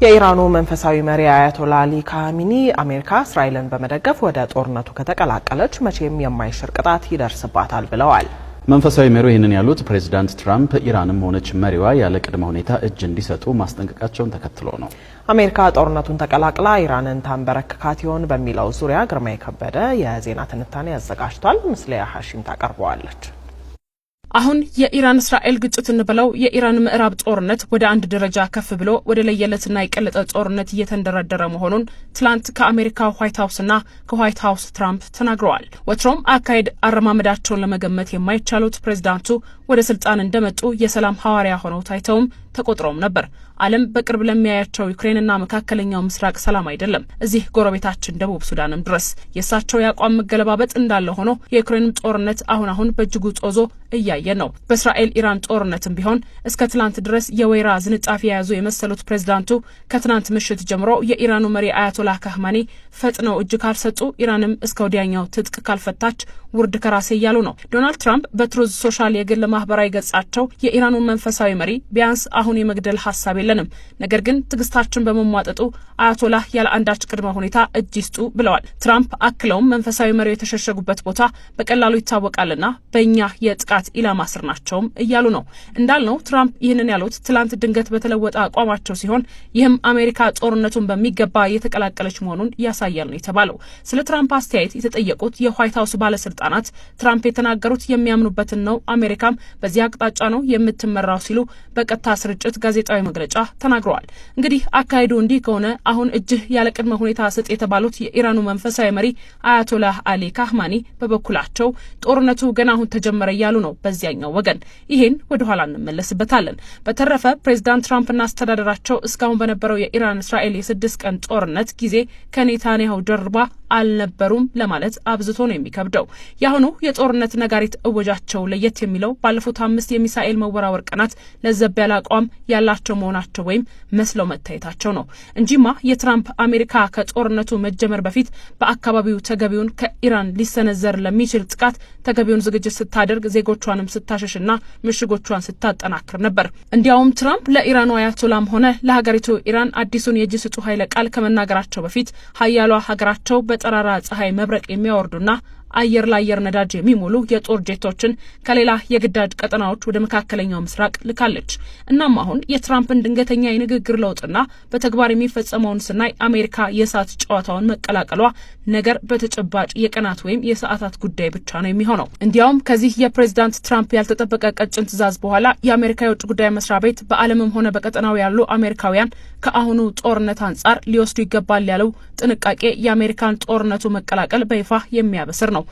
የኢራኑ መንፈሳዊ መሪ አያቶላ አሊ ካሚኒ አሜሪካ እስራኤልን በመደገፍ ወደ ጦርነቱ ከተቀላቀለች መቼም የማይሽር ቅጣት ይደርስባታል ብለዋል። መንፈሳዊ መሪው ይህንን ያሉት ፕሬዚዳንት ትራምፕ ኢራንም ሆነች መሪዋ ያለ ቅድመ ሁኔታ እጅ እንዲሰጡ ማስጠንቀቃቸውን ተከትሎ ነው። አሜሪካ ጦርነቱን ተቀላቅላ ኢራንን ታንበረክካት ይሆን በሚለው ዙሪያ ግርማ የከበደ የዜና ትንታኔ አዘጋጅቷል። ምስሊያ ሀሺም ታቀርበዋለች። አሁን የኢራን እስራኤል ግጭት እንበለው የኢራን ምዕራብ ጦርነት ወደ አንድ ደረጃ ከፍ ብሎ ወደ ለየለትና የቀለጠ ጦርነት እየተንደረደረ መሆኑን ትላንት ከአሜሪካ ዋይት ሀውስና ከዋይት ሀውስ ትራምፕ ተናግረዋል። ወትሮም አካሄድ አረማመዳቸውን ለመገመት የማይቻሉት ፕሬዚዳንቱ ወደ ስልጣን እንደመጡ የሰላም ሐዋርያ ሆነው ታይተውም ተቆጥረውም ነበር። ዓለም በቅርብ ለሚያያቸው ዩክሬንና መካከለኛው ምስራቅ ሰላም አይደለም፣ እዚህ ጎረቤታችን ደቡብ ሱዳንም ድረስ። የእሳቸው የአቋም መገለባበጥ እንዳለ ሆኖ የዩክሬንም ጦርነት አሁን አሁን በእጅጉ ጦዞ እያየን ነው። በእስራኤል ኢራን ጦርነትም ቢሆን እስከ ትላንት ድረስ የወይራ ዝንጣፊ የያዙ የመሰሉት ፕሬዚዳንቱ ከትናንት ምሽት ጀምሮ የኢራኑ መሪ አያቶላህ ካህማኒ ፈጥነው እጅ ካልሰጡ፣ ኢራንም እስከ ወዲያኛው ትጥቅ ካልፈታች ውርድ ከራሴ እያሉ ነው። ዶናልድ ትራምፕ በትሩዝ ሶሻል የግል ማህበራዊ ገጻቸው የኢራኑን መንፈሳዊ መሪ ቢያንስ አሁን የመግደል ሀሳብ የለንም፣ ነገር ግን ትዕግስታችን በመሟጠጡ አያቶላህ ያለ አንዳች ቅድመ ሁኔታ እጅ ይስጡ ብለዋል። ትራምፕ አክለውም መንፈሳዊ መሪው የተሸሸጉበት ቦታ በቀላሉ ይታወቃልና በእኛ የጥቃት ኢላማ ስር ናቸውም እያሉ ነው። እንዳልነው ትራምፕ ይህንን ያሉት ትላንት ድንገት በተለወጠ አቋማቸው ሲሆን ይህም አሜሪካ ጦርነቱን በሚገባ የተቀላቀለች መሆኑን ያሳያል ነው የተባለው። ስለ ትራምፕ አስተያየት የተጠየቁት የዋይት ሀውስ ባለስልጣናት ትራምፕ የተናገሩት የሚያምኑበትን ነው፣ አሜሪካም በዚህ አቅጣጫ ነው የምትመራው ሲሉ በቀጥታ ስርጭት ጋዜጣዊ መግለጫ ተናግረዋል። እንግዲህ አካሄዱ እንዲህ ከሆነ አሁን እጅህ ያለ ቅድመ ሁኔታ ስጥ የተባሉት የኢራኑ መንፈሳዊ መሪ አያቶላህ አሊ ካህማኒ በበኩላቸው ጦርነቱ ገና አሁን ተጀመረ እያሉ ነው። በዚያኛው ወገን ይሄን ወደ ኋላ እንመለስበታለን። በተረፈ ፕሬዚዳንት ትራምፕና አስተዳደራቸው እስካሁን በነበረው የኢራን እስራኤል የ6 ቀን ጦርነት ጊዜ ከኔታንያሁ ጀርባ አልነበሩም ለማለት አብዝቶ ነው የሚከብደው። የአሁኑ የጦርነት ነጋሪት እወጃቸው ለየት የሚለው ባለፉት 5 የሚሳኤል መወራወር ቀናት ለዘብ ያለ አቋም ያላቸው መሆናቸው ወይም መስለው መታየታቸው ነው እንጂማ የትራምፕ አሜሪካ ከጦርነቱ መጀመር በፊት በአካባቢው ተገቢውን ከኢራን ሊሰነዘር ለሚችል ጥቃት ተገቢውን ዝግጅት ስታደርግ፣ ዜጎቿንም ስታሸሽና ምሽጎቿን ስታጠናክር ነበር። እንዲያውም ትራምፕ ለኢራኑ አያቶላም ሆነ ለሀገሪቱ ኢራን አዲሱን የእጅ ስጡ ኃይለ ቃል ከመናገራቸው በፊት ሀያሏ ሀገራቸው በጠራራ ፀሐይ መብረቅ የሚያወርዱና አየር ለአየር ነዳጅ የሚሞሉ የጦር ጄቶችን ከሌላ የግዳጅ ቀጠናዎች ወደ መካከለኛው ምስራቅ ልካለች። እናም አሁን የትራምፕን ድንገተኛ የንግግር ለውጥና በተግባር የሚፈጸመውን ስናይ አሜሪካ የእሳት ጨዋታውን መቀላቀሏ ነገር በተጨባጭ የቀናት ወይም የሰዓታት ጉዳይ ብቻ ነው የሚሆነው። እንዲያውም ከዚህ የፕሬዚዳንት ትራምፕ ያልተጠበቀ ቀጭን ትዕዛዝ በኋላ የአሜሪካ የውጭ ጉዳይ መስሪያ ቤት በዓለምም ሆነ በቀጠናው ያሉ አሜሪካውያን ከአሁኑ ጦርነት አንጻር ሊወስዱ ይገባል ያለው ጥንቃቄ የአሜሪካን ጦርነቱ መቀላቀል በይፋ የሚያበስር ነው።